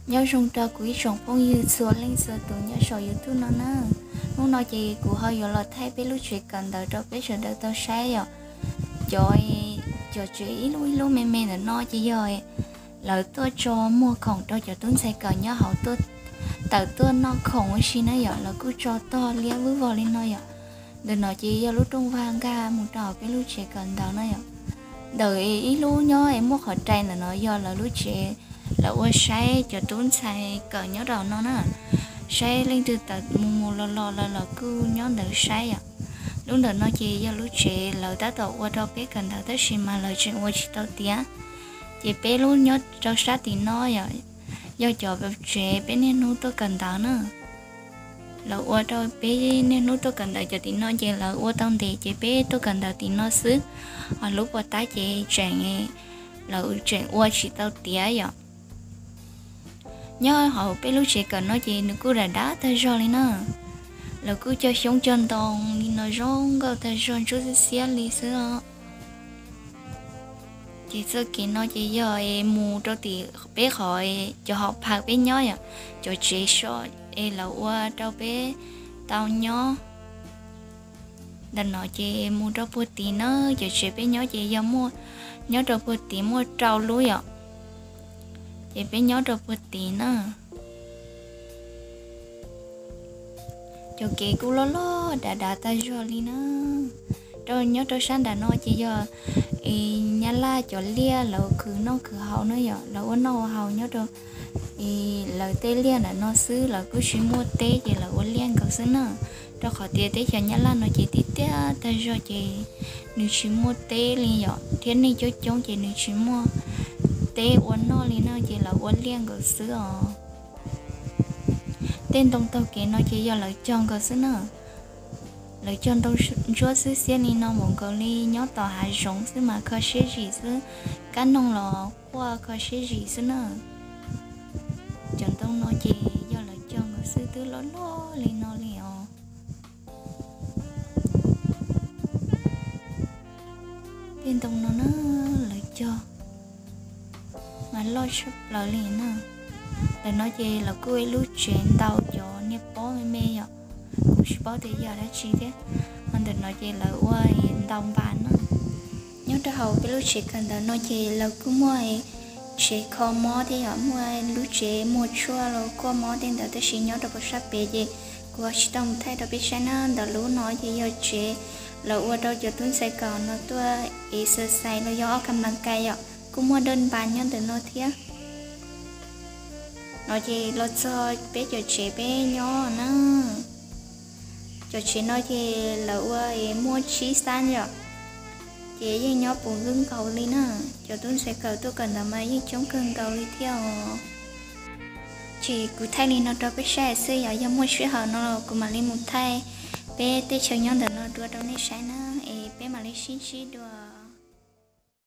Nyob zoo rau kuv ib tsoom phooj ywg txhua leej txhua tus nyob saum YouTube no na. Hnub no ces kuv ho yuav los thaij peb lub tsev kawm ntawv rau peb sawv daws tau saib yom. Cov, cov tsev ib lub ib lub me me ntawm no ces yog lawv tuaj tso muag khoom rau cov tub ntxhais kawm nyob hauv tawm tuaj noj khoom ua si na yom, lawv kuj tso tog liab vwb vog li no yom. Ntawm no ces yog lub rooj vag nkag mus rau hauv peb lub tsev kawm ntawv na yom. Ntawm ib lub nyob es muaj qhov rais ntawm no yog lawv lub tsev, lawv ua saib cov tub ntxhais kawm nyob rau no na. Saib leej twg tawm mus mus los los lawv los kuj nyob ntawd saib yom. Lub ntawm no ces yog lub tsev lawv tab tom ua rau peb kawm ntawv tab sis mas lawv tseem ua tsis tau tiav. Ces peb lub nyob rau sab tim no yom, yog cov tsev peb niaj hnub tuaj kawm ntawv na. Lawv ua rau peb niaj hnub tuaj kawm ntawv cov tim no ces lawv ua tau ntev ces peb tuaj kawm ntawv tim no xwb. Ho lub puas tab ces tseem, lawv tseem ua tsis tau tiav yom. Nyob hauv peb lub tsev kawm no ces nws kuj dav dav tag zog li na. Lawv kuj cog xyoob cog ntoo li no zoo nkauj tag zog ntsuab xiab xiab li xwb os. Ces txoj kev no ces yog mus rau tim peb qhov cov hauv phaw peb nyob yom, cov tsev so es lawv ua rau peb tau nyob. Ntawm no ces mus rau puag tid na, cov tsev peb nyob ces yog muaj, nyob rau puag tid muaj rau lub yom. Ces peb nyob rau puag tid na. Cov kev kuj loj loj dav dav tag zog li na. Rau nyob rau sab nram no ces yog Nyab Laj cov liaj lawv khwv noj khwv haus na yom, lawv ua noj ua haus nyob rau lawv tej liaj nram no xwb, lawv kuj tsis muaj teb ces lawv ua liaj nkaus xwb na. Rau qhov tias teb chaws Nyab Laj no ces tiaj tiaj tag zog ces nws tsis muaj teb li yom, thiab neeg coob coob ces nws tsis muaj teb ua noj li na ces lawv ua liaj nkaus xwb os. Tej ntoo taug kev no ces yog lawv cog nkaus xwb na. Lawv cog ntoo ntsuab xwb xiab li no npaum nkaus li nyob tom hav zoov xwb mas kho siab zim xwb, kab noog los quaj kho siab zim xwb na. Cov ntoo no ces yog lawv cog nkaus xwb twb loj loj li no li os. Tej ntoo no na, lawv cog mas loj tshaj plaws li na. Ntawm no ces lawv kuj ua ib lub tsev ntaus cov niag pob me me yom, kuv tsis paub tias yog dab tsi thiab. Ho ntawm no ces lawv ua ntaus npas na. Nyob rau hauv peb lub tsev kawm ntawv no ces lawv kuj muaj tsev kho mob thiab yom, muaj lub tsev muag tshuaj los kuaj mob tej ntawd tab sis nyob rau puag sab pem ces kuv ho tsis tau mus thaij rau peb saib na. Ntawm lub no ces yog tsev lawv ua rau cov tub ntxhais kawm no tuaj exercise los yog ob ka mas kais yom, kuj muaj dawj npas nyob ntawm no thiab. No ces los txog peb cov tsev peb nyob na. Cov tsev no ces lawv ua muaj tsib xab yom, ces yeej nyob puv nkaus li na. Cov tub ntxhais kawm tuaj kawm ntawv mas yeej coob kawg nkaus li thiab os. Ces kuv thaij li no rau peb saib xwb yom, yog muaj sij hawm no los kuv mam li mus thaij peb teb chaws nyob ntawm no dua rau nej saib na, es peb mam li sib ntsib dua.